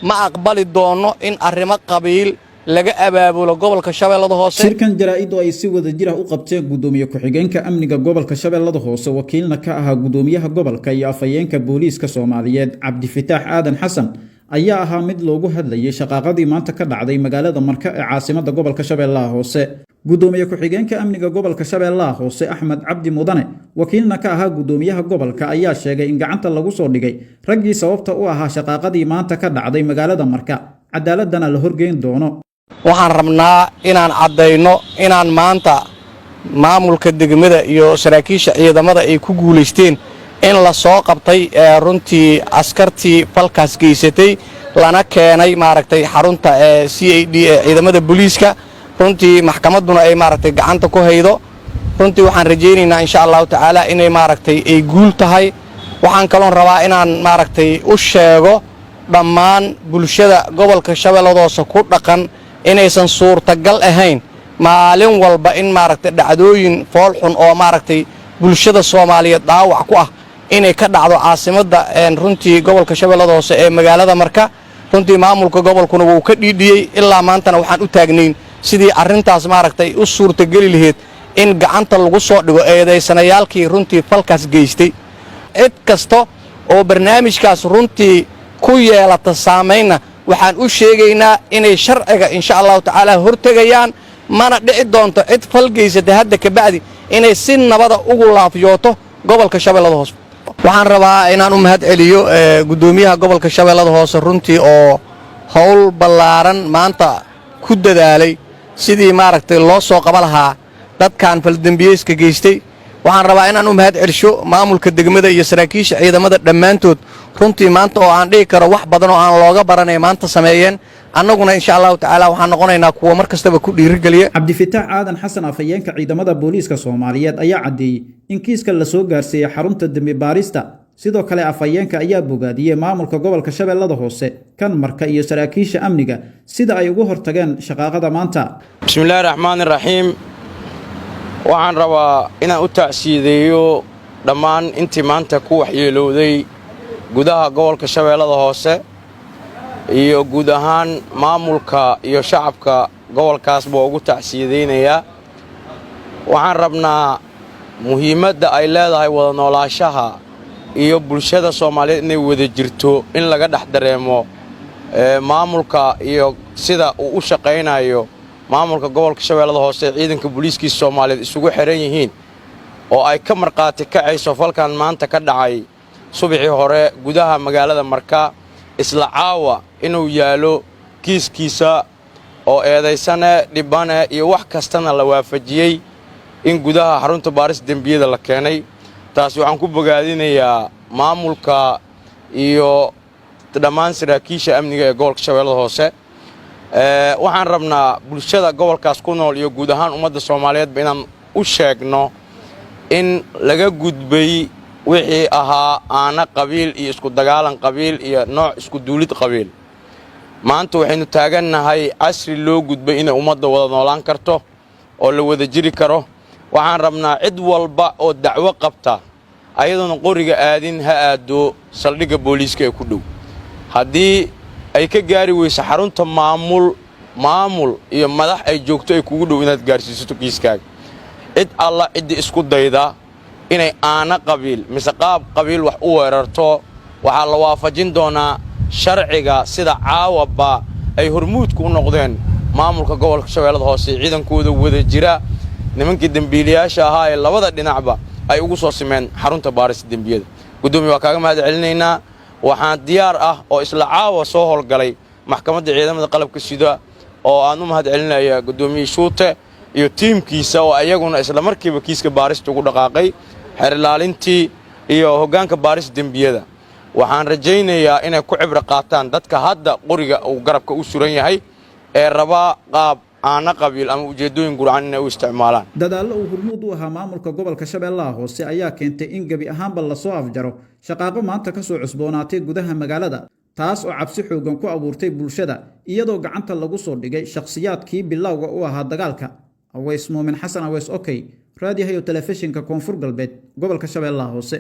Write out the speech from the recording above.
Ma aqbali doonno in arrimo qabiil laga abaabulo gobolka Shabeellada Hoose. Shirkan jaraa'id oo ay si wada jir ah u qabteen gudoomiye ku-xigeenka amniga gobolka Shabeellada Hoose, wakiilna ka ahaa gudoomiyaha gobolka, iyo afhayeenka booliiska Soomaaliyeed Cabdifataax Aadan Xasan ayaa ahaa mid loogu hadlayay shaqaaqadii maanta ka dhacday magaalada Marka ee caasimada gobolka Shabeellaha Hoose. Gudoomiye ku-xigeenka amniga gobolka Shabeellaha Hoose Axmed Cabdi Mudane, wakiilna ka ahaa gudoomiyaha gobolka, ayaa sheegay in gacanta lagu soo dhigay raggii sababta u ahaa shaqaaqadii maanta ka dhacday magaalada Marka, cadaaladana la horgeyn doono. Waxaan rabnaa inaan caddayno inaan maanta maamulka degmada iyo saraakiisha ciidamada ay ku guulaysteen in la soo qabtay runtii askartii falkaas geysatay, lana keenay, maaragtay, xarunta ee CID ee ciidamada booliiska. Runtii maxkamadduna ay, maaragtay, gacanta ku haydo. Runtii waxaan rajaynaynaa, insha Allahu tacaala, inay, maaragtay, ay guul tahay. Waxaan kaloon rabaa inaan, maaragtay, u sheego dhammaan bulshada gobolka Shabeellada Hoose ku dhaqan inaysan suurtagal ahayn maalin walba in, maaragtay, dhacdooyin foolxun oo, maaragtay, bulshada Soomaaliyeed dhaawac ku ah inay ka dhacdo caasimadda runtii gobolka Shabeellada Hoose ee magaalada Marka. Runtii maamulka gobolkuna wuu ka dhiidhiyey. Ilaa maantana waxaan u taagnayn sidii arrintaas, maaragtay, u suurtageli lahayd in gacanta lagu soo dhigo eedaysanayaalkii runtii falkaas geystay. Cid kasta oo barnaamijkaas runtii ku yeelata saamaynna waxaan u sheegaynaa inay sharciga, insha Allahu tacaala, hortegayaan. Mana dhici doonto cid fal geysata hadda kabacdi inay si nabada ugu laafyooto gobolka Shabeellada Hoose. Waxaan rabaa inaan u mahad celiyo guddoomiyaha gobolka Shabeellada Hoose, runtii oo howl ballaaran maanta ku dadaalay sidii, maaragtay, loo soo qaba lahaa dadkan faldembiyeyska geystay. Waxaan rabaa inaan u mahad celsho maamulka degmada iyo saraakiisha ciidamada dhammaantood, runtii maanta oo aan dhihi karo wax badan oo aan looga baranay maanta sameeyeen. Annaguna, insha Allahu tacaala, waxaan noqonaynaa kuwa mar kastaba ku dhiirigeliya. Cabdifataax Aadan Xasan, afhayeenka ciidamada booliiska Soomaaliyeed, ayaa caddeeyey in kiiska la soo gaarsiiyey xarunta dembi baarista. Sidoo kale afhayeenka ayaa bogaadiyey maamulka gobolka Shabeellada Hoose, kan Marka iyo saraakiisha amniga sida ay ugu hortageen shaqaaqada maanta. Bismiillaahi raxmaani raxiim. Waxaan rabaa inaan u tacsiideeyo dhammaan intii maanta ku waxyeelowday gudaha gobolka Shabeellada Hoose iyo guud ahaan maamulka iyo shacabka gobolkaas baa ugu tacsiidaynayaa. Waxaan rabnaa muhiimadda ay leedahay wada noolaashaha iyo bulshada Soomaaliyeed inay wada jirto in laga dhex dareemo maamulka iyo sida uu u shaqaynayo maamulka gobolka Shabeellada Hoose ee ciidanka booliiskiisa Soomaaliyeed isugu xidhan yihiin, oo ay ka markhaati kacayso falkan maanta ka dhacay subaxii hore gudaha magaalada Marka, isla caawa inuu yaalo kiiskiisa oo eedaysane, dhibane iyo wax kastana la waafajiyey in gudaha xarunta baaris dembiyada la keenay. Taasi waxaan ku bogaadinayaa maamulka iyo dhammaan saraakiisha amniga ee gobolka Shabeellada Hoose. Waxaan rabnaa bulshada gobolkaas ku nool iyo guud ahaan ummadda Soomaaliyeedba inaan u sheegno in laga gudbay wixii ahaa aana qabiil iyo isku dagaalan qabiil iyo nooc isku duulid qabiil. Maanta waxaynu taagannahay casri loo gudbay inay ummadda wada noolaan karto oo la wada jiri karo. Waxaan rabnaa cid walba oo dacwo qabta, ayadoona qoriga aadin, ha aado saldhigga booliiska ee ku dhow. Haddii ay ka gaari weyso xarunta maamul iyo madax ay joogto ay kugu dhow inaad gaarsiisato kiiskaaga. Cid alla ciddii isku dayda inay aana qabiil mise qaab qabiil wax u weerarto, waxaa la waafajin doonaa sharciga, sida caawaba ay hormuudku u noqdeen maamulka gobolka Shabeellada Hoose ee ciidankooda wada jira, nimankii dembiilayaasha ahaa ee labada dhinacba ay ugu soo simeen xarunta baarista dembiyada. Guddoomiye, waa kaaga mahad celinaynaa. Waxaan diyaar ah oo isla caawa soo howlgalay maxkamadda ciidamada qalabka sida, oo aan u mahad celinaya guddoomiye Shuute iyo tiimkiisa, oo ayaguna isla markiiba kiiska baarista ugu dhaqaaqay, xerilaalintii iyo hoggaanka baarista dembiyada. Waxaan rajaynayaa inay ku cibro qaataan dadka hadda qoriga uu garabka u suran yahay ee rabaa qaab aana qabiil ama ujeeddooyin gurcan inay u isticmaalaan. Dadaallo uu hormuud u ahaa maamulka gobolka Shabeellaha Hoose ayaa keentay in gebi ahaanba lasoo afjaro shaqaaqo maanta ka soo cusboonaatay gudaha magaalada, taas oo cabsi xooggan ku abuurtay bulshada, iyadoo gacanta lagu soo dhigay shakhsiyaadkii bilowga u ahaa dagaalka. Aweys Muumin Xasan Aweys, okay, raadiyaha iyo telefishinka Koonfur Galbeed, gobolka Shabeellaha Hoose.